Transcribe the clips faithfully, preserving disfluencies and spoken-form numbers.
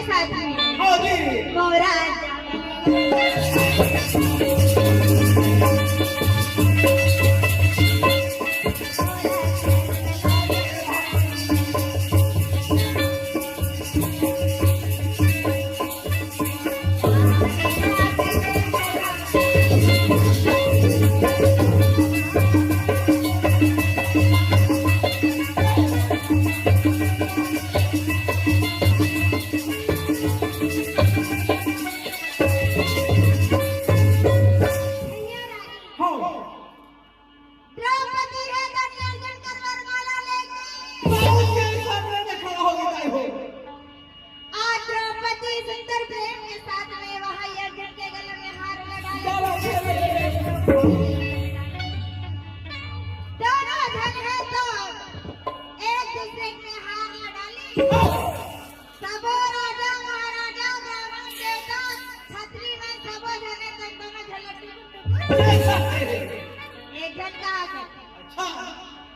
साथ में। हाँ जी। मोरा द्रौपदी हे तो नियंत्रण करवार वाला लेके। बहुत के सामने में खड़ा हो गया हो। आज द्रौपदी सुंदर प्रेम के साथ में वहाँ अर्जुन के गले में हार लगा। दोनों जन है तो एक दूसरे में हार लगा ली। सबो राजा महाराजा ब्राह्मण देवता छतरी में सबो जने तक दोनों झलक टुकुर टुकुर। एक झन का आगे। अच्छा।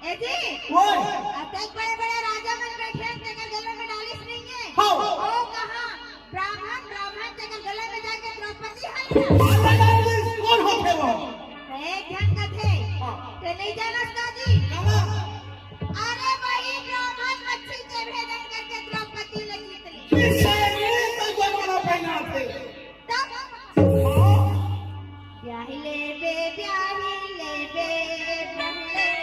ए जी। ओए। अतेक बड़े बड़े राजा मन बैठे हैं, तेकर गले में डालिस नहीं है। हाँ। ओ कहाँ? ब्राह्मण, ब्राह्मण तेकर गले में जाके द्रौपदी हल ना। कौन होथे वो? एक झन कथे। हाँ। ते नहीं जानस का जी? कहाँ? अरे वही ब्राह्मण मच्छी के भेदन करके द्रौपदी ले जीत ले। किससे ये तो जमाना पहना थे? तब? हाँ। ब्याही लेबे, ब्याही लेबे, ब्याही लेबे।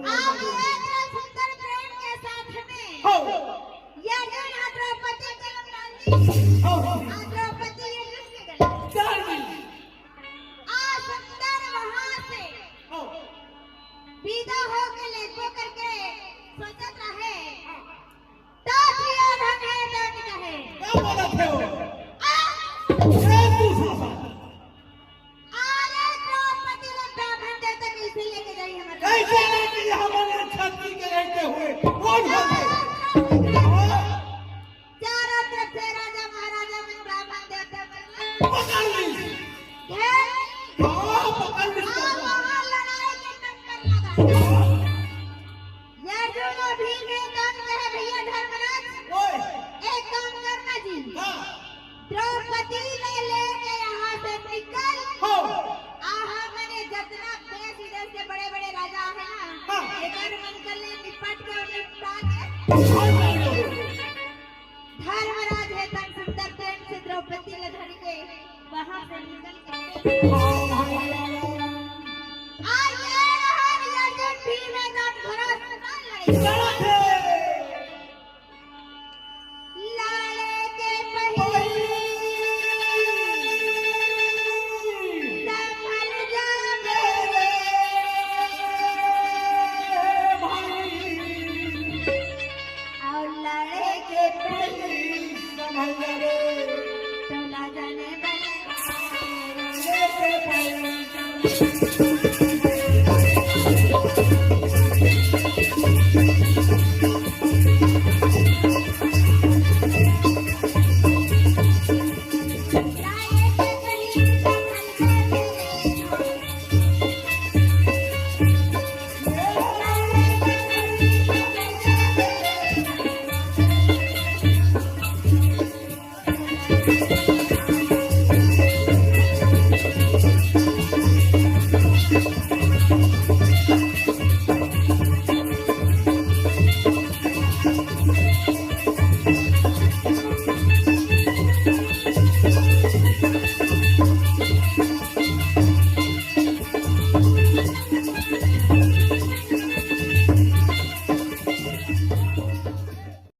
आप एक सुंदर प्रेम के साथ में हो। ये अर्जुन हा द्रौपदी के गले में डाल दी। हो, हो। आ द्रौपदी ये अर्जुन के गले में। डाल दी। आ सुंदर वहां से हो। विदा होके लेटबो करके सोचत रहे। तो जिया धन है दंड कहे। क्या बोलत हे वो? आ! ए, तू सासा। अरे द्रौपदी ला ब्राह्मण देवता कैसे लेके जाई हमर? कैसे लेके जाई हमर छाती के रहते हुए? कौन होथे? चारों तरफ से राजा महाराजा मन ब्राह्मण देवता मन ला पकड़ ली। घेर ली। हाँ, पकड़ ली। आ, वहाँ लड़ाई के टक्कर लगा। ये अर्जुन अउ भीम एक काम करे भैया धर्मराज। ओए। एक काम करना जी। हाँ। द्रौपदी ले लेके यहाँ से निकल। हो। आहा मने जतना देश विदेश के बड़े बड़े राजा है ना, हाँ। एकर मन कर ले निपट के और निपटा के। हाँ, हाँ, हाँ। धर्मराज हे तन सुंदर प्रेम से द्रौपदी ले धर के वहाँ से निकल के।